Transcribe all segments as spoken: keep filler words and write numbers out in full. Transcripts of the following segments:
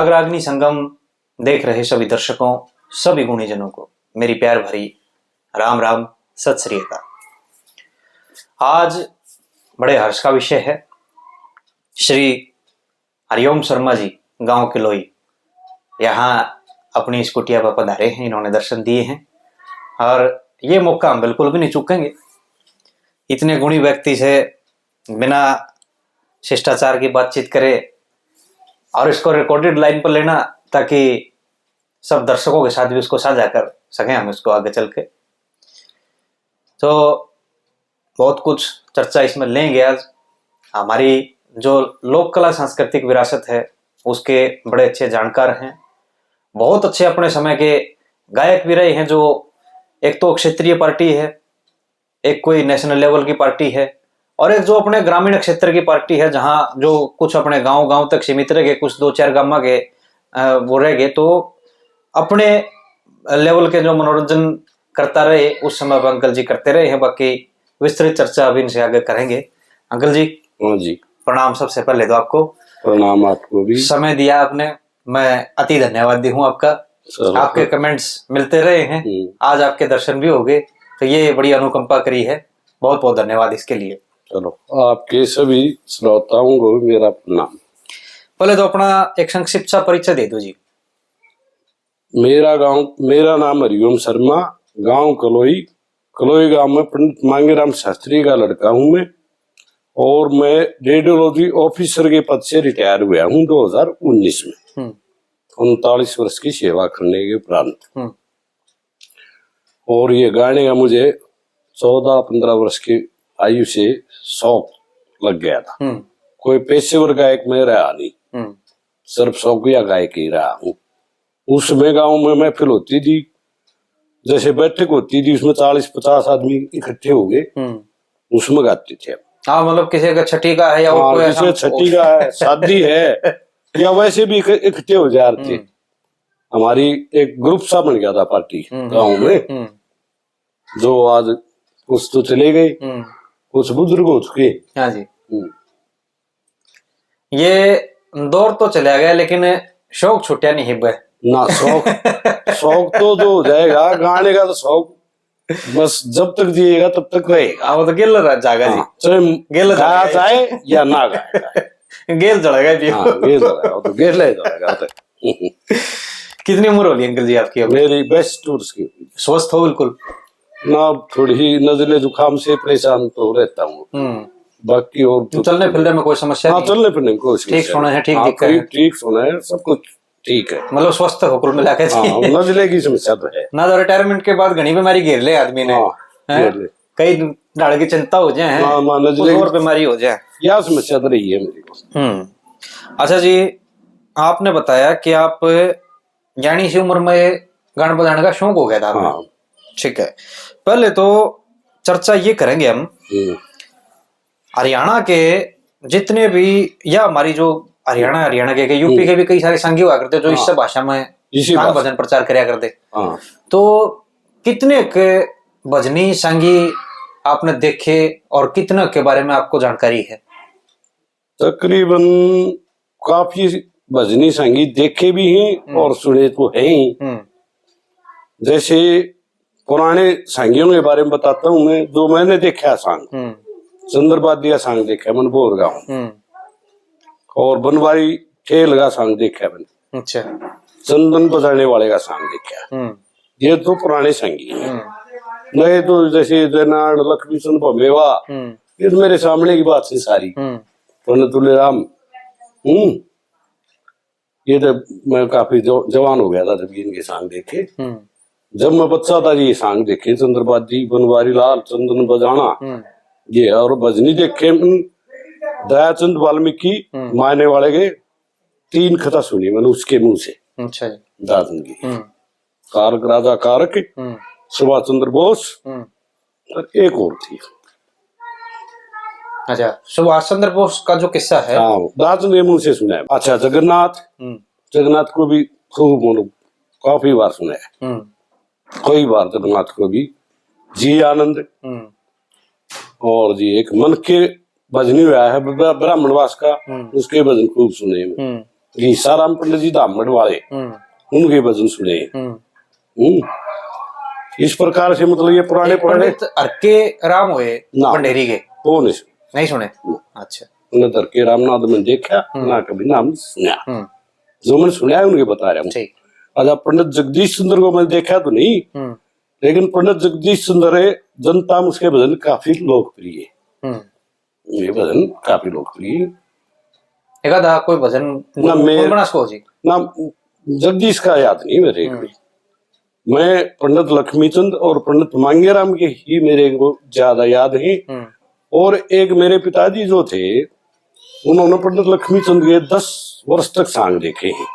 राग रागनी संगम देख रहे सभी दर्शकों, सभी गुणीजनों को मेरी प्यार भरी राम राम, सत श्री अकाल। आज बड़े हर्ष का विषय है, श्री हरिओम शर्मा जी, गांव किलोई, यहाँ अपनी इस कुटिया पर पधारे हैं, इन्होंने दर्शन दिए हैं और ये मौका हम बिल्कुल भी नहीं चूकेंगे। इतने गुणी व्यक्ति से बिना शिष्टाचार की बातचीत करे और इसको रिकॉर्डेड लाइन पर लेना, ताकि सब दर्शकों के साथ भी उसको साझा कर सकें हम इसको आगे चल के। तो बहुत कुछ चर्चा इसमें लेंगे आज। हमारी जो लोक कला सांस्कृतिक विरासत है, उसके बड़े अच्छे जानकार हैं, बहुत अच्छे अपने समय के गायक भी रहे हैं। जो एक तो क्षेत्रीय पार्टी है, एक कोई नेशनल लेवल की पार्टी है, और एक जो अपने ग्रामीण क्षेत्र की पार्टी है, जहाँ जो कुछ अपने गांव गांव तक सीमित रह गए, कुछ दो चार गामा के अ, वो रह गए, तो अपने लेवल के जो मनोरंजन करता रहे, उस समय अब अंकल जी करते रहे हैं। बाकी विस्तृत चर्चा अभी इनसे आगे करेंगे। अंकल जी, हाँ जी। प्रणाम सबसे पहले तो आपको। प्रणाम आपको भी। समय दिया आपने, मैं अति धन्यवादी हूँ आपका। चलो। आपके कमेंट्स मिलते रहे हैं, हम्म। आज आपके दर्शन भी हो गए, तो ये बड़ी अनुकंपा करी है। बहुत बहुत धन्यवाद इसके लिए। चलो, आपके सभी श्रोताओं को भी मेरा प्रणाम। पहले तो अपना एक संक्षिप्त सा परिचय दे दो जी। मेरा गांव, मेरा नाम हरिओम शर्मा, गांव कलोई। कलोई गांव में पंडित मांगेराम शास्त्री का लड़का हूं मैं, और मैं रेडियोलॉजी ऑफिसर के पद से रिटायर हुआ हूं दो हज़ार उन्नीस में। हम्म। उनतालीस वर्ष की सेवा करने के उपरांत। हम्म। और ये गाने का मुझे चौदह पन्द्रह वर्ष की आयु से शौक लग गया था। हम्म। कोई पेशेवर गायक मैं रहा नहीं, हम्म। सिर्फ शौकिया गायक ही रहा हूँ। उसमें गांव में महफिल होती थी, जैसे बैठक होती थी, उसमें चालीस पचास आदमी इकट्ठे हो गए, हम्म। उसमें गाते थे। हाँ, मतलब किसी का छठी का है या और हाँ, कोई किसी ऐसा का छठी का है, शादी है, या वैसे भी इक-, इकट्ठे हो जा रहे थे। हम्म। हमारी एक ग्रुप सा बन गया था पार्टी हम्म। गांव में। हम्म। जो आज कुछ तो चले गए, हम्म। कुछ बुजुर्ग हो चुके। हाँ जी। हम्म। ये दौर तो चला गया, लेकिन शौक छुट्टिया नहीं हिब्बे। ना, शौक, शौक तो जो हो जाएगा, गाने का तो शौक बस जब तक जिएगा तब तक रहेगा। हाँ, वो तो गेल रह जाएगा जी। हाँ, चाहे गेल गाया जाएगा। जाए या ना गाया जाए। गेल चढ़ेगा जी। हाँ, गेल चढ़ेगा, वो तो गेल ही चढ़ेगा, वो तो। कितनी उम्र होगी अंकल जी आपकी अब? मेरी बाईस वर्ष की। स्वस्थ हो बिल्कुल? ना, थोड़ी ही नजले जुकाम से परेशान तो रहता हूँ। हम्म। बाकी और तो चलने फिरने में कोई समस्या हाँ, नहीं? चलने फिरने में कोई समस्या ठीक सुना है, ठीक हाँ, दिखा है। ठीक सुना है, सब कुछ ठीक है। मतलब स्वस्थ हो कुल मिला के जी। हाँ, नजले की समस्या तो है। ना तो रिटायरमेंट के बाद घनी बीमारी घेर ले आदमी ने। हाँ, हैं? घेर ले। कई ढाल की चिंता हो जाए, हैं? हाँ, हाँ, नजले कुछ की और बीमारी हो जाए। यह समस्या तो रही है मेरे को। हम्म। अच्छा जी, आपने बताया कि आप यानी इसी उम्र में गान बजाने का शौक हो गया था आपने। हाँ। ठीक है, पहले तो चर्चा ये करेंगे हम, हम्म। हरियाणा के जितने भी, या हमारी जो हरियाणा, हरियाणा के, के यूपी हम्म। के भी कई सारे संगी हुआ करते जो हाँ। इस भाषा में इसी गान भाषा। भजन प्रचार करया करते। हाँ। तो कितने के भजनी संगी आपने देखे और कितने के बारे में आपको जानकारी है? तकरीबन काफी भजनी संगी देखे भी हैं हम्म। और सुने तो हैं ही। हम्म। जैसे पुराने संगियों के बारे में बताता हूँ मैं, जो मैंने देखा सांग। हम्म। चंद्रबादी का सांग देखा मैंने भोर गाँव। हम्म। और बनवारी खेल का सांग देखा मैंने। अच्छा। चंदन बजाने वाले का सांग देखा। हम्म। ये तो पुराने संगी हैं। हम्म। नए तो जैसे जयनारायण, लक्ष्मी चंद भमेवा, हम्म। ये तो मेरे सामने की बात है सारी। हम्म। पंडित तुलेराम, हम्म, ये तो मैं काफी जव-, जवान हो गया था जब इनके सांग देखे। हम्म। जब मैं बच्चा था ये सांग देखे, चंद्रबादी, बनवारी लाल, चंदन बजाना, हम्म। ये और भजनी देखे, हम्म, दयाचंद वाल्मीकि, हम्म। मायने वाले के तीन कथा सुनी मैंने उसके मुंह से। अच्छा जी। दादन की। हम्म। कारक, राजा कारक, हम्म। सुभाष चंद्र बोस, हम्म। और एक और थी। अच्छा, सुभाष चंद्र बोस का जो किस्सा है। हाँ, दादन के मुंह से सुना है। अच्छा, जगन्नाथ, हम्म। जगन्नाथ को भी खूब, मतलब, काफी बार सुना है। हम्म। कई बार जगन्नाथ को भी। जी आनंद, हम्म। और जी एक मन के भजनी हुआ है ब्रा-, ब्राह्मणवास का, हम्म। उसके भजन खूब सुने हैं। हम्म। घीसा राम पंडित जी धामड़ वाले, हम्म। उनके भजन सुने। हम्म। हम्म। इस प्रकार से, मतलब, ये पुराने, ये पुराने पंडित हरके राम हुए ना। भंडेरी के? वो नहीं सुने। नहीं सुने? ना। अच्छा। उन्हें हरके रामनाथ में देखा, हम्म। ना कभी नाम सुना। हम्म। जो मैंने सुना है, उनके बता रहा हूँ। ठीक। अच्छा, पंडित जगदीश चंद्र को मैंने देखा तो नहीं, हम्म। लेकिन पंडित जगदीश चंद्र है, जनता में उसके भजन काफी लोकप्रिय है। हम्म। ये भजन काफी लोकप्रिय है। एक आधा कोई भजन ना, मैं गुनगुना सको जी? ना, जगदीश का याद नहीं मेरे को। हम्म। मैं पंडित लक्ष्मीचंद और पंडित मांगेराम के ही मेरे को ज्यादा याद है। हम्म। और एक मेरे पिताजी जो थे, उन्होंने पंडित लक्ष्मीचंद के दस वर्ष तक सांग देखे हैं।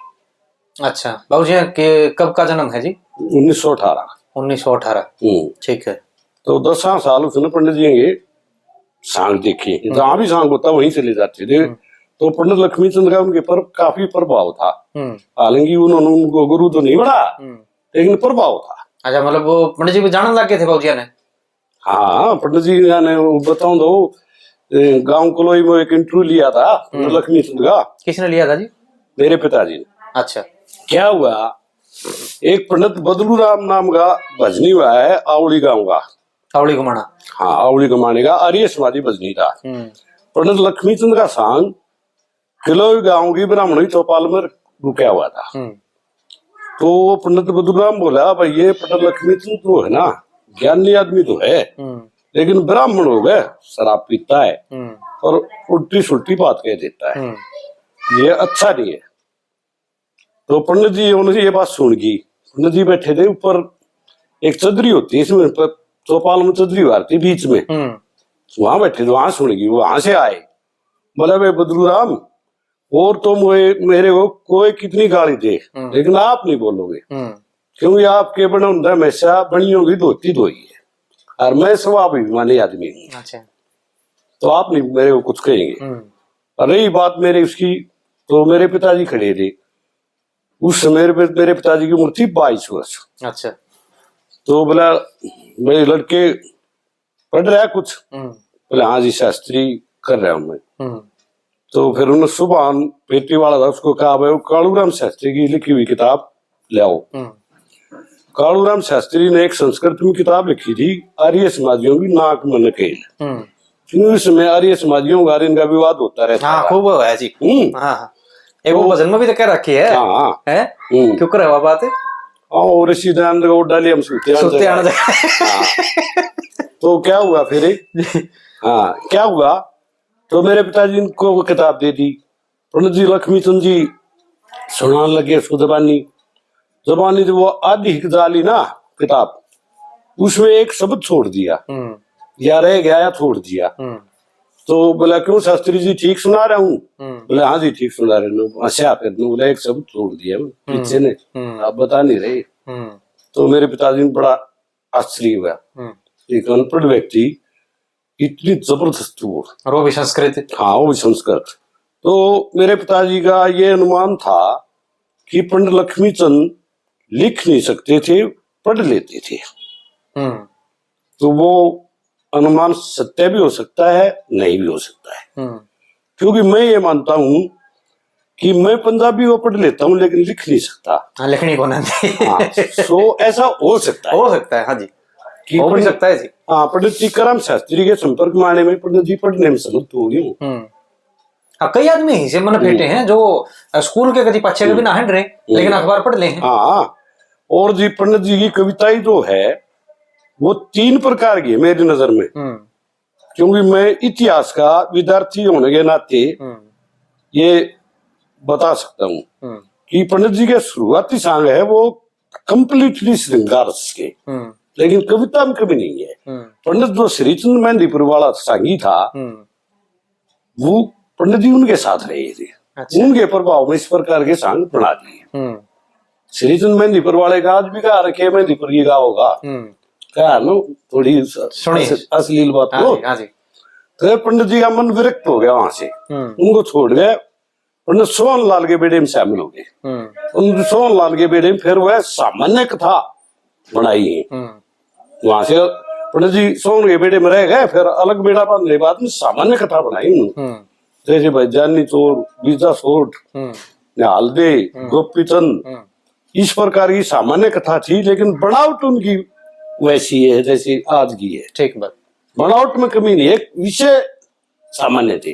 अच्छा, बाबूजी के कब का जन्म है जी? उन्नीस सौ अठारह। उन्नीस सौ अठारह। हम्म। ठीक है। तो दसां साल उसने पंडित जी के सांग देखे, हम्म। जहाँ भी सांग होता वहीं चले जाते थे। हम्म। तो पंडित लक्ष्मीचंद का उनके पर काफी प्रभाव था। हम्म। हालांकि उन्होंने उनको गुरु तो नहीं बना, हम्म। लेकिन प्रभाव था। अच्छा, मतलब, वो पंडित जी भी जानने लग गए थे बाबूजी ने? हाँ, पंडित जी ने, वो बताऊं तो, ए, गांव कलोई में एक इंटरव्यू लिया था पंडित हम्म। लक्ष्मीचंद का। किसने लिया था जी? मेरे पिताजी ने। अच्छा। क्या हुआ, एक पंडित बदलू राम नाम का भजनी हुआ है, आवली गांव का। आवली घुमाना। हाँ, आवली घुमाने का आर्य समाजी भजनी था। हम्म। पंडित लक्ष्मीचंद का सांग कलोई गांव की ब्राह्मणी चौपाल में रुका हुआ था। हम्म। तो वो पंडित बदलू राम बोला, "भाई, ये पंडित लक्ष्मीचंद तो है ना, ज्ञानी आदमी तो है, हम्म। लेकिन ब्राह्मण हो गए, शराब पीता है हम्म। और उल्टी सुल्टी बात कह देता है, हम्म। ये अच्छा नहीं है।" तो पंडित जी, उन्होंने ये बात सुन गई। पंडित जी बैठे थे ऊपर, एक चौधरी होती है इसमें, पर चौपाल में चौधरी भारती बीच में, हम्म। वहां बैठे थे, वहां सुन गई, वहां से आए, बोला, "भाई बदलू राम, और तो मुझे, मेरे को कोई कितनी गाली दे, हम्म। लेकिन आप नहीं बोलोगे, हम्म। क्योंकि आपके बने होंदे हमेशा बनियों की धोती धोई है, और मैं स्वभाव अभिमानी आदमी हूँ।" अच्छा। तो आप नहीं मेरे को कुछ कहेंगे। हम्म। और रही बात मेरे उसकी, तो मेरे पिताजी खड़े थे उस समय, मेरे, मेरे पिताजी की उम्र थी बाईस वर्ष। अच्छा। तो बोला, "मेरे लड़के पढ़ रहा है कुछ?" हम्म। बोले, "हाँ जी शास्त्री, कर रहा हूँ मैं।" हम्म। तो फिर उन्होंने सुभान पेटी वाला था, उसको कहा, "भाई, वो कालूराम शास्त्री की लिखी हुई किताब ले आओ।" हम्म। कालूराम शास्त्री ने एक संस्कृत में किताब लिखी थी, आर्य समाजियों की नाक में नकेल। हम्म। क्यों, इस समय आर्य समाजियों का इनका विवाद होता रहता हाँ, है। खूब हुआ है जी। हम्म। हाँ, हाँ। एक वो तो भजन में भी तो कह रखी है। हाँ, हाँ। हैं? हम्म। क्यों कर हवा बात है? हाँ, और इसी दयानंद का उड्डा लिया हम सूते आनंद सुनते का। आनंद। हाँ। तो क्या हुआ फिर? हाँ, क्या हुआ? तो मेरे पिताजी ने को किताब दे दी। पंडित जी लक्ष्मीचंद जी सुनाने लगे उसको जबानी। जबानी जब वो आधी हिक जा ली ना किताब, उसमें एक शब्द छोड़ दिया, हम्म। या रह गया या छोड़ दिया। हम्म। तो बोला, "क्यों शास्त्री जी, ठीक सुना रहा हूँ?" हम्म। बोले, "हाँ जी, ठीक सुना रहे हो।" हंसया फिर ने बोला, "एक शब्द छोड़ दिया पीछे ने, हम्म। आप बता नहीं रहे।" हम्म। तो मेरे पिताजी ने बड़ा आश्चर्य हुआ, हम्म। एक अनपढ़ व्यक्ति इतनी जबरदस्त वो। और वो भी संस्कृत। हाँ, वो भी संस्कृत। तो मेरे पिताजी का ये अनुमान था कि पंडित लक्ष्मीचंद लिख नहीं सकते थे, पढ़ लेते थे। हम्म। तो वो अनुमान सत्य भी हो सकता है, नहीं भी हो सकता है। हम्म। क्योंकि मैं ये मानता हूँ कि मैं पंजाबी को पढ़ लेता हूँ, लेकिन लिख नहीं सकता। हाँ, लिखनी कौन आती? हाँ, so ऐसा हो सकता है। हो सकता है, हाँ जी। कि हो भी पंडित, सकता है जी। हाँ, पंडित टीकाराम शास्त्री के संपर्क में आने में पंडित जी पढ़ने में समर्थ हो गए हूँ। हम्म। हाँ, कई आदमी ऐसे मन फेटे हम्म। हैं जो, अ, स्कूल के कभी पाछे कभी हम्म। ना हट रहे, हम्म। लेकिन अखबार पढ़ ले हैं। हाँ, और जी पंडित जी की कविताएं जो है, वो तीन प्रकार की है मेरी नजर में। हम्म। क्योंकि मैं इतिहास का विद्यार्थी होने के नाते हम्म। ये बता सकता हूँ हम्म। कि पंडित जी के शुरुआती सांग है वो completely श्रृंगार रस के, हम्म। लेकिन कविता में कमी नहीं है। हम्म। पंडित जो श्रीचंद मेहंदीपुर वाला सांगी था, हम्म। वो पंडित जी उनके साथ रहे थे, अच्छा। उनके प्रभाव में इस प्रकार के सांग बना दिए। हम्म। श्रीचंद मेहंदीपुर वाले का आज भी गा रखे, मेहंदीपुर की गाओगा। हम्म। कहा ना, थोड़ी स-, सुनिए। अस-, अश्लील बात हाँ हो। जी, हाँ जी। तो पंडित जी का मन विरक्त हो गया वहां से, हम्म। उनको छोड़ गए। पंडित सोहन लाल के बेड़े में शामिल हो गए। हम्म। उन सोहन लाल के बेड़े में फिर वह सामान्य कथा बनाई है। हम्म। वहां से पंडित जी सोहन के बेड़े में रह गए, फिर अलग बेड़ा बांधने के बाद में सामान्य कथा बनाई उन्होंने। हम्म। जैसे भाई जानी चोर, बीजा सोट, हम्म। निहाल दे, हम्म। गोपीचंद, हम्म। इस प्रकार की सामान्य कथा थी, लेकिन बनावट उनकी वैसी है जैसी आज की है। ठीक बात। बनावट में कमी नहीं है, विषय सामान्य थे।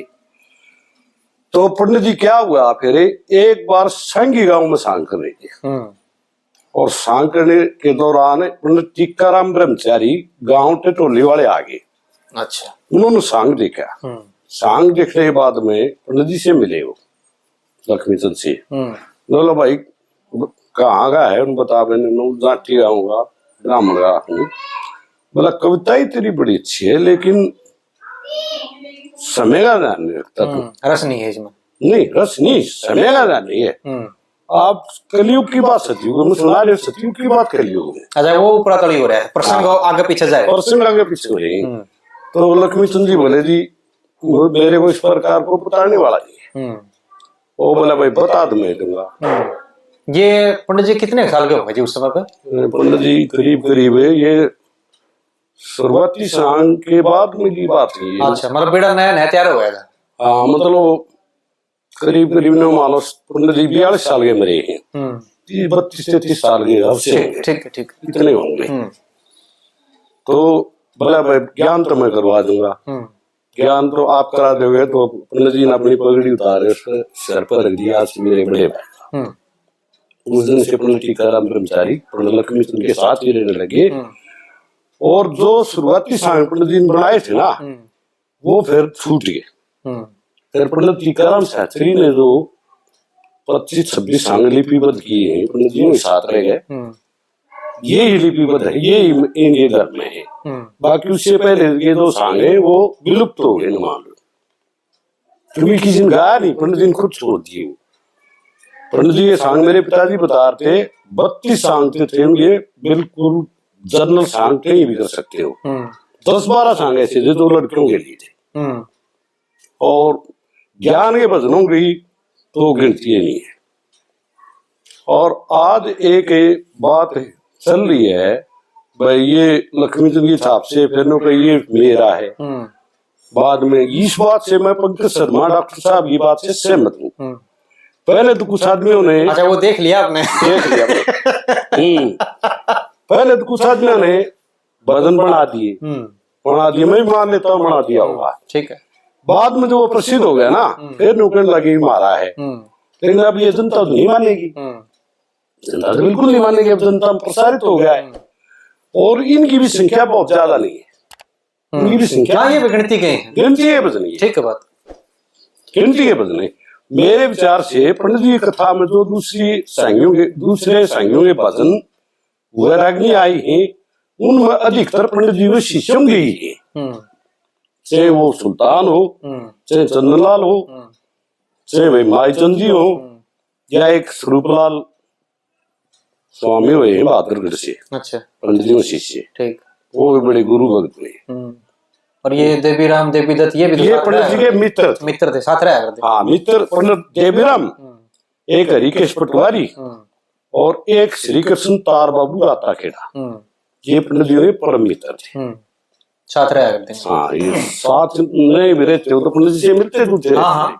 तो पंडित जी, क्या हुआ, फिर एक बार सांगी गांव में सांग करने गए। हम्म। और सांग करने के दौरान पंडित टीकाराम ब्रह्मचारी गांव टिटोली वाले आ गए। अच्छा। उन्होंने सांग देखा। हम्म। सांग देखने के बाद में पंडित जी से मिले वो, लक्ष्मी चंद से। हम्म। बोला, "भाई, कहाँ का है?" उन्होंने बता, "मैंने नौ जाति का हूँ, ब्राह्मण का हूँ।" बोला, "कविता ही तेरी बड़ी अच्छी है, लेकिन समय का ध्यान नहीं रखता तू।" हम्म, रस नहीं है इसमें। नहीं, रस नहीं, समय का ध्यान नहीं है। हम्म। आप कलयुग की बात सतयुग में सुना रहे हो, सतयुग की बात कलयुग में। अच्छा, वो ऊपरा तली हो रहा है, प्रसंग हाँ। आगे पीछे जाए। प्रसंग आगे पीछे हो रहे हैं। हम्म। तो लक्ष्मी चंद जी बोले, "जी, वो मेरे को इस प्रकार को बताने वाला नहीं है।" हम्म। वो बोला, "भाई, बता दो, मैं दूंगा।" हम्म। ये पंडित जी कितने साल के होंगे जी उस समय पे? पंडित जी करीब करीब है, ये शुरुआती सांग के बाद में की बात है ये। अच्छा, मतलब बेड़ा नया नया तैयार हो गया था। हाँ, मतलब करीब करीब ने मानो पंडित जी बयालीस साल के मरे हैं। हम्म। तीस, बत्तीस तैंतीस साल के अवश्य हैं। ठीक है, ठीक है। इतने होंगे। हम्म। तो बोला, "भाई, ज्ञान तो मैं करवा दूंगा।" हम्म। "ज्ञान तो आप करा दोगे।" तो पंडित जी ने अपनी पगड़ी उतारे, उसके सर पर रख दिया, "आज मेरे बड़े भाई।" हम्म। उस दिन से पंडित टीकाराम ब्रह्मचारी पंडित लक्ष्मी चंद के साथ ही रहने लगे। हम्म। और जो शुरुआती सांग पंडित जी ने बनाए थे ना, हम्म। वो फिर छूट गए। हम्म। फिर पंडित टीकाराम शास्त्री ने जो पच्चीस छब्बीस सांग लिपिबद्ध किए हैं, पंडित जी के साथ रह गए। हम्म। ये ही लिपिबद्ध है, ये ही इनके घर में है। हम्म। बाकी उससे पहले ये दो सांग हैं, वो विलुप्त हो गए, मान लो। क्योंकि किसी ने गाया नहीं, पंडित जी ने खुद छोड़ दिए वो। पंडित जी, ये सांग मेरे पिताजी बता रहे थे, बत्तीस सांग थे, थे ये बिल्कुल जनरल सांग कहीं भी कर सकते हो। हम्म। दस बारह सांग ऐसे थे जो लड़कियों के लिए थे। हम्म। और ज्ञान के भजनों की तो गिनती ही नहीं है। और आज एक, एक बात चल रही है, भाई, ये लक्ष्मी चंद की छाप से, फिर नो कही ये मेरा है। हम्म। बाद में इस बात से मैं पंकज शर्मा डॉक्टर साहब की बात से सहमत हूँ। हम्म। पहले तो कुछ आदमियों ने अच्छा, वो देख लिया आपने? देख लिया आपने। हम्म। पहले तो कुछ आदमियों ने भजन बना दिए, हम्म। बना दिए, मैं भी मान लेता हूँ, बना दिया होगा। ठीक है। बाद में जो वो प्रसिद्ध हो गया ना, हम्म। फिर नो कहने लगे, "मारा है।" हम्म। लेकिन अब ये जनता तो नहीं मानेगी। हम्म। जनता तो बिल्कुल नहीं मानेगी, अब जनता में प्रसारित हो गया है। हम्म। और इनकी भी संख्या बहुत ज्यादा नहीं है। हम्म। इनकी भी संख्या हाँ, ये भी गिनती के हैं। गिनती के भजन है। ठीक है बात। गिनती के भजन है। मेरे विचार से पंडित जी की कथा में जो दूसरी सांगियों के, दूसरे सांगियों के भजन वैराग्य आई हैं, उनमें अधिकतर पंडित जी के शिष्यों के ही हैं। हम्म। चाहे वो सुल्तान हो, हम्म। चाहे चंदनलाल हो, हम्म। चाहे भाई माईचंद जी हो, हम्म। या एक स्वरूपलाल स्वामी हुए हैं बहादुरगढ़ से, अच्छा। पंडित जी के शिष्य। ठीक। वो भी बड़े गुरु भक्त हुए। हम्म। और ये देवी राम, देवी दत्त, ये भी तो ये साथ पंडित रहा जी के करते। मित्र थे। मित्र थे, साथ रहा करते। हाँ, मित्र पंडित देवी राम, हम्म। एक हरिकेश पटवारी, हम्म। और एक श्री कृष्ण तार बाबू राता खेड़ा। हम्म। ये पंडित जी के परम मित्र थे। हम्म। साथ रहा करते हैं। हाँ, ये साथ नहीं भी रहते हो तो पंडित जी से मिलते जुलते हाँ, रहते हाँ। थे।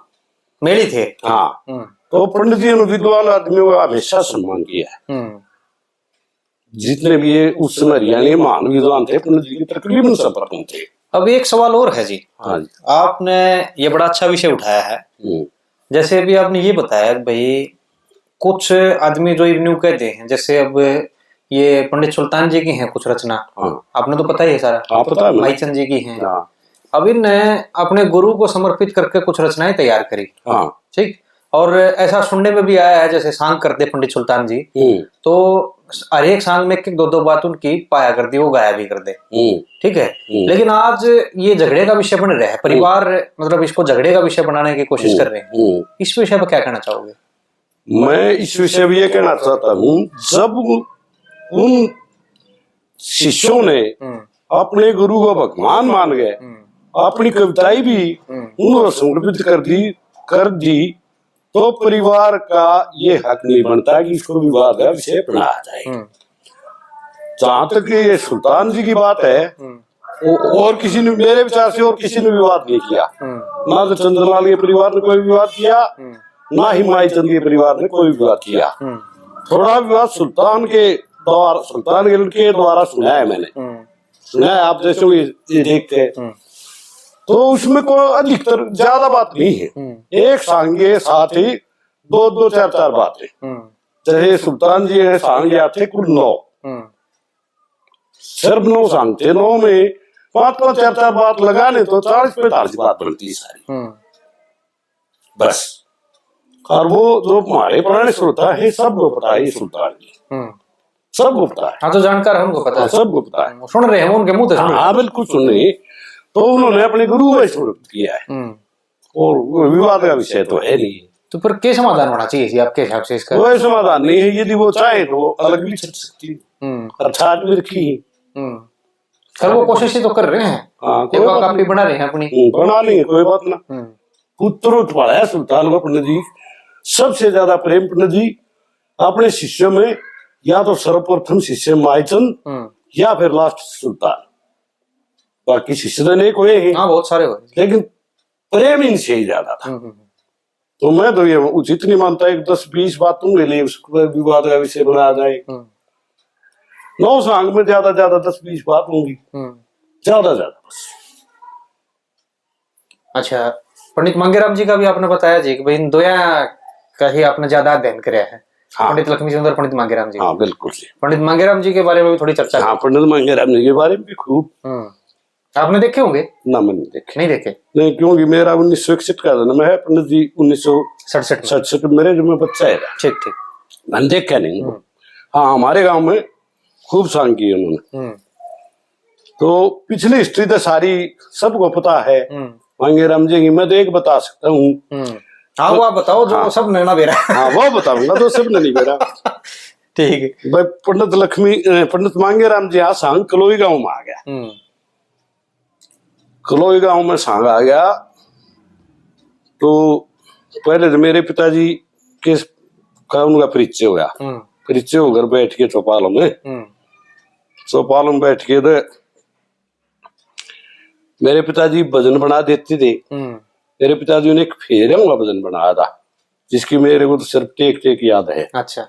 मेल ही थे। हाँ। हम्म। तो पंडित जी ने विद्वान आदमियों का हमेशा सम्मान किया है। हम्म। जितने भी ये उस समय हरियाणा के महान विद्वान थे, पंडित जी के तकरीबन सब रकम थे। अब एक सवाल और है जी। हाँ जी। आपने ये बड़ा अच्छा विषय उठाया है। हम्म। जैसे अभी आपने ये बताया कि भाई, कुछ आदमी जो इब न्यू कहते हैं, जैसे अब ये पंडित सुल्तान जी की हैं कुछ रचना, हाँ। आपने तो पता ही है सारा। हाँ, पता है मुझे। माईचंद जी की हैं। हाँ। अब इन अपने गुरु को समर्पित करके कुछ रचनाएं तैयार करी। हाँ। ठीक। और ऐसा सुनने में भी आया है, जैसे सांग करते पंडित सुल्तान जी, हम्म। तो हर एक सांग में एक, एक, दो, दो बात उनकी पाया कर दी, वो गाया भी कर दे। हम्म। ठीक है। हम्म। लेकिन आज ये झगड़े का विषय बन रहा है, परिवार, हम्म। मतलब, इसको झगड़े का विषय बनाने की कोशिश हम्म। कर रहे हैं। हम्म। इस विषय पर क्या कहना चाहोगे? मैं इस विषय में ये कहना चाहता हूँ, जब उन शिष्यों ने हम्म। अपने गुरु को भगवान मान गए, हम्म। अपनी कविताएं भी हम्म। उन्होंने समर्पित कर दी, कर दी, तो परिवार का ये हक नहीं बनता कि इसको विवाद का विषय बनाया जाए। हम्म। जहां तक ये सुल्तान जी की बात है, हम्म। वो और किसी ने, मेरे विचार से और किसी ने विवाद नहीं किया। हम्म। ना तो चंद्रलाल के परिवार ने कोई विवाद किया, हम्म। ना ही माईचंद के परिवार ने कोई विवाद किया। हम्म। थोड़ा विवाद सुल्तान के द्वारा, सुल्तान के लड़के के द्वारा सुना है मैंने। हम्म। सुना है आप जैसे ये, ये देखते हैं। हम्म। तो उसमें कोई अधिकतर ज्यादा बात नहीं है। हम्म। एक सांगे साथ ही दो दो चार चार बात है। हम्म। जैसे सुल्तान जी हैं, सांगे आते कुल नौ। हम्म। सिर्फ नौ सांग थे, नौ में पांच पांच चार चार बात लगा ले तो चालीस पैंतालीस बात बनती है सारी। हम्म। बस। और वो जो हमारे पुराने श्रोता है, सबको पता है ये सुल्तान जी। हम्म। सबको पता है। हाँ, जो जानकार है उनको पता हाँ, है। सबको पता है। हम्म, सुन रहे हैं, उनके मुंह से सुन हाँ, रहे हैं। हाँ, बिल्कुल सुन रहे हैं। तो उन्होंने अपने गुरु का ही स्वरूप किया है। हम्म। और वो विवाद का विषय तो है नहीं। तो फिर क्या समाधान होना चाहिए जी आपके हिसाब से इसका? कोई समाधान नहीं है, यदि वो चाहे तो वो अलग भी छट सकती है। हम्म। अर्थात भी रखी है। हम्म। सर, वो कोशिश ही तो कर रहे हैं। हाँ, कोई एक बात कॉपी नहीं। बना रहे हैं अपनी। हम्म, बना लेंगे, कोई बात ना। हम्म। पुत्र उठवाला है सुल्तान को पंडित जी, सबसे ज्यादा प्रेम पंडित जी अपने शिष्यों में या तो सर्वप्रथम शिष्य माईचंद हम्म। या फिर लास्ट सुल्तान। बाकी शिष्य तो अनेक हुए हैं, हाँ, बहुत सारे हुए। लेकिन प्रेम इनसे ही ज्यादा था। हम्म, हम्म, हम्म। तो मैं तो ये उचित नहीं मानता, एक दस बीस बातों के लिए उसको विवाद का विषय बनाया जाए। हम्म। नौ सांग में ज्यादा ज्यादा दस बीस बात होंगी, हम्म। ज्यादा ज्यादा बस। अच्छा, पंडित मांगेराम जी का भी आपने बताया जी कि भाई इन दोया का ही आपने ज्यादा अध्ययन करया है, हाँ। पंडित लक्ष्मी चंद और पंडित मांगेराम जी। हाँ, बिल्कुल जी। पंडित मांगेराम जी के बारे में भी थोड़ी चर्चा हाँ, करें। पंडित मांगेराम जी के बारे में भी खूब। हम्म। आपने देखे होंगे? ना, मैंने नहीं देखे। नहीं देखे? नहीं, क्योंकि मेरा उन्नीस सौ इकसठ का जन्म है, पंडित जी उन्नीस सौ सड़सठ में। सड़सठ मेरे जो मैं बच्चा है। ठीक, ठीक। मैंने देखा नहीं। हम्म। हाँ, हमारे गांव में खूब सांग की उन्होंने। हम्म। तो पिछली हिस्ट्री तो सारी सबको पता है। हम्म। मांगेराम जी की मैं तो एक बता सकता हूँ। हम्म। हाँ, तो वो आप बताओ जो हाँ। सब नैना बेरा। हाँ, वो बताऊंगा तो सब नहीं बेरा। ठीक है। भाई पंडित लक्ष्मी, अ, पंडित मांगेराम जी यहाँ सांग कलोई गांव में आ गया। हम्म। कलोई गांव में सांग आ गया तो पहले तो मेरे पिताजी के का उनका परिचय होया। हम्म। परिचय होकर बैठ के चौपाल में, हम्म। चौपाल में बैठ के तो मेरे पिताजी भजन बना देते थे। हम्म। मेरे पिताजी ने एक फेरे हुआ भजन बनाया था, जिसकी मेरे को तो सिर्फ टेक टेक याद है। अच्छा।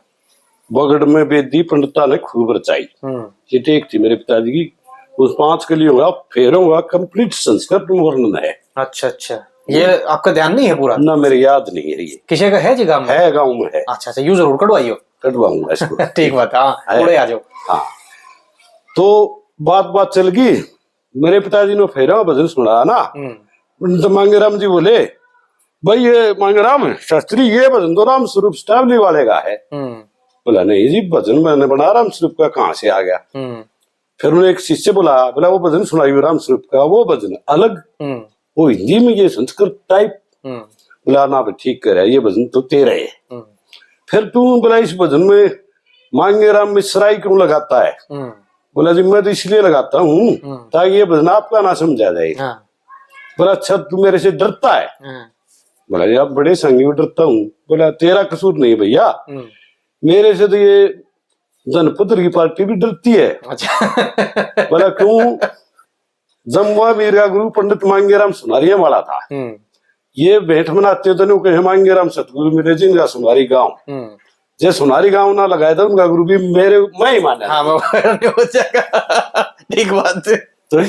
बगड़ में बेदी पंडिता ने खूब रचाई। हम्म। ये टेक थी मेरे पिताजी की। उस पांच कलियों का फेरों का कंप्लीट संस्कृत में वर्णन है। अच्छा, अच्छा। ये हम्म। आपका ध्यान नहीं है पूरा? ना, मेरे याद नहीं है ये। किसी का है जी गांव में? है, गांव में है। अच्छा, अच्छा, यूं जरूर कढ़वाइयो। कढ़वाऊंगा इसको। ठीक बात है, हाँ, है। थोड़े आ जाओ। हाँ। तो बात, बात चल गई, मेरे पिताजी ने फेरा भजन सुनाया ना, हम्म। तो मांगेराम जी बोले, "भाई, ये मांगेराम शास्त्री, ये भजन तो राम स्वरूप स्टावली वाले का है।" हम्म। बोला, "नहीं जी, भजन मैंने बना राम स्वरूप का, कहाँ से आ गया?" हम्म। फिर उन्हें एक शिष्य बोला, बोला, "वो भजन सुनाइयो राम स्वरूप का, वो भजन अलग, हम्म। वो हिंदी में, ये संस्कृत टाइप।" हम्म। बोला, "ना भाई, ठीक करे, ये भजन तो तेरा है।" हम्म। फिर तू बोला, "इस भजन में मांगेराम मिश्रा ही क्यों लगाता है?" हम्म। बोला, "जी, मैं तो इसलिए लगाता हूँ, हम्म। ताकि ये भजन आपका ना समझा जाए।" हाँ। बोला, "अच्छा, तू मेरे से डरता है?" हाँ। बोला, "जी, आप बड़े संगी, डरता हूँ।" बोला, "तेरा कसूर नहीं भैया, हम्म। मेरे से तो ये जनपद की पार्टी भी डरती है।" अच्छा। बोला, "क्यों?" जम्मू वीर का गुरु पंडित मांगेराम सुनारिया वाला था। हम्म। ये भेंट मनाते तो न्यू कहे, "मांगेराम सतगुरु मिले जिनका सुनारी गांव।" हम्म। जे सुनारी गांव ना लगाए तो उनका गुरु भी मेरे, मैं ही माना। हाँ, मैं नहीं हो जाएगा। ठीक बात है। तो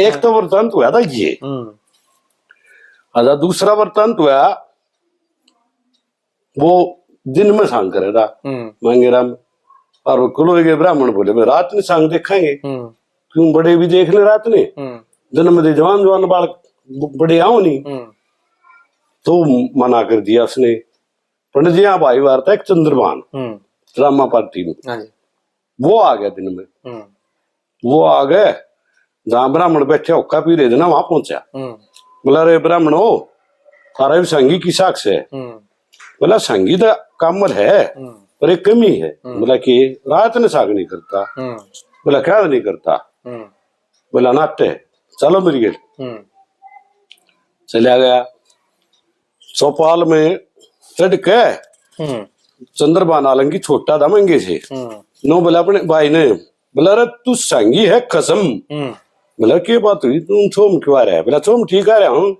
एक तो वृत्तांत हुआ था ये। हम्म। अच्छा, दूसरा वृत्तांत हुआ, वो दिन में सांग करे था, हम्म। मांगेराम। और वो कलोई के ब्राह्मण बोले, "भाई, रात में सांग देखेंगे।" हम्म। क्यों, बड़े भी देख ले रात में। हम्म। दिन में तो जवान, जवान बालक ब-, बड़े आओ नहीं। हम्म। तो मना कर दिया उसने। पंडित जी, यहाँ भाई वार्ता एक चंद्रभान, हम्म। ड्रामा पार्टी में। हाँ जी। वो आ गया दिन में। हम्म। वो आ गए, जहाँ ब्राह्मण बैठे हुक्का पी रहे थे ना, वहां पहुंचा। हम्म। बोला, "रे ब्राह्मण हो, थारा भी संगी किसा से?" हम्म। बोला, "संगी तो कामल है, हम्म। पर एक कमी है।" हम्म। बोला, "कि?" "रात ने साग नहीं करता।" हम्म। बोला, "क्या नहीं करता?" हम्म। बोला, "नाटे, चलो मेरी गेल।" हम्म। चला गया। चौपाल में चढ़ के हम्म। चंद्रभान आलंगी छोटा था मंगे से। हम्म। नो बोला अपने भाई ने, बोला, "अरे तू सांगी है कसम।" हम्म। बोला, "के बात हुई? तू चोम क्यों आ रहा है?" बोला, "चोम ठीक आ रहा हूँ।"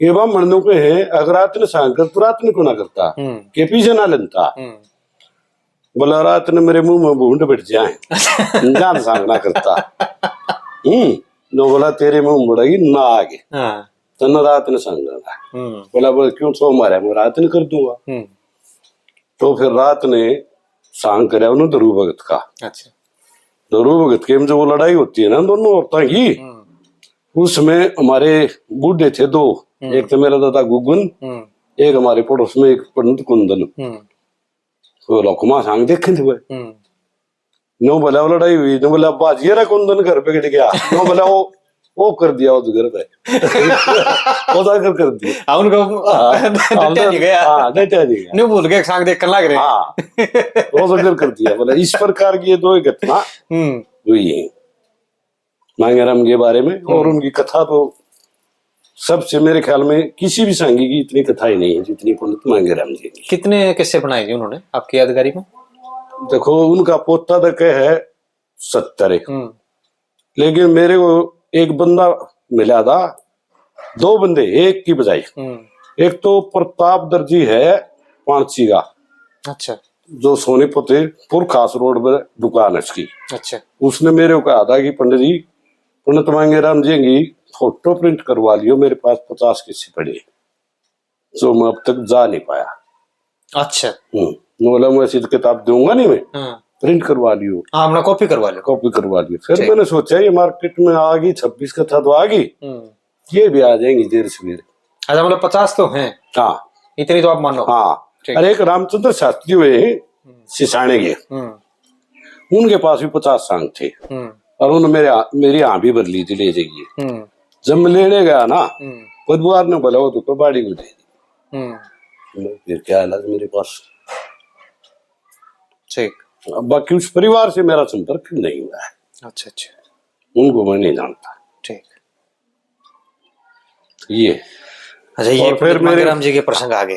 ये बामण नु कहे, अगर रात ने सांग कर, तो रात ने को ना करता, हम्म। के पीछे ना लेता। हम्म। बोला, रात ने मेरे मुंह में भूंड बैठ जाए, जान सांग ना करता। हम्म। नो बोला, तेरे मुंह में बड़ाई ना आगे। हाँ। तन्ने रात ने सांग करना। हम्म। बोला, बोल, क्यों सो मारा? मैं रात ने कर दूंगा। हम्म। तो फिर रात ने सांग करया उन्होंने धरू भगत का। अच्छा। धरू भगत के में जो वो लड़ाई होती है ना दोनों औरतां की, हम्म। उसमें हमारे बूढ़े थे दो, हम्म। एक तो मेरा दादा गुगन, हम्म। एक हमारे पड़ोस में एक पंडित कुंदन। हम्म। तो लोकमा सांग देखे थे भाई। हम्म। नो बोला, वो लड़ाई हुई, नो बोला, बाजी रे कुंदन घर पे गिर गया। नो बोला, वो, वो कर दिया, वो तो घर पे। वो तो कर, कर दिया। हाँ, उनको हाँ, डटिया नहीं गया। हाँ, डटिया नहीं गया। नहीं भूल गए, सांग देख कर लग रहे। हाँ, वो तो कर, कर दिया। बोला, इस प्रकार की ये दो ही घटना हम्म। हुई है मांगेराम के बारे में। और हम्म। उनकी कथा तो सबसे, मेरे ख्याल में, किसी भी सांगी की इतनी कथाएं नहीं है जितनी पंडित मांगेराम जी की। कितने किस्से बनाए जी उन्होंने आपकी यादगारी में? देखो, उनका पोता तक है सत्तर है। हम्म। लेकिन मेरे को एक बंदा मिला था, दो बंदे, एक की बजाय। हम्म। एक तो प्रताप दर्जी है पाणसी का, अच्छा। जो सोनीपत पुरखास रोड पर दुकान है उसकी। अच्छा। उसने मेरे को कहा था कि पंडित जी, पंडित मांगेराम जी की फोटो प्रिंट करवा लियो, मेरे पास पचास किस्से पड़े, जो मैं अब तक जा नहीं पाया। अच्छा। हम्म। मैं बोला, मैं ऐसी तो किताब दूंगा नहीं मैं, हाँ। प्रिंट करवा लियो। हाँ, अपना कॉपी करवा लो। कॉपी करवा लियो। फिर ठीक। मैंने सोचा, ये मार्केट में आ गई, छब्बीस कथा तो आ गई, हम्म। ये भी आ जाएंगी देर सवेर। अच्छा, मतलब, पचास तो हैं। हाँ। इतनी तो आप मानो। हाँ। ठीक। अरे, एक रामचंद्र शास्त्री हुए हैं हम्म। सिसाने के, हम्म। उनके पास भी पचास सांग थे। हम्म। और उन्होंने मेरे, मेरी हाँ भी भर ली थी, ले जाइए। हम्म। जब मैं लेने गया ना, हम्म। बुधवार ने बोला, वो तो बाड़ी को दे दी। हम्म। मैं, फिर क्या हालत मेरे पास। ठीक। अब बाकी उस परिवार से मेरा संपर्क नहीं हुआ है। अच्छा, अच्छा। उनको मैं नहीं जानता। ठीक। ये। अच्छा, ये और फिर फिर मेरे मांगेराम जी के प्रसंग आ गए।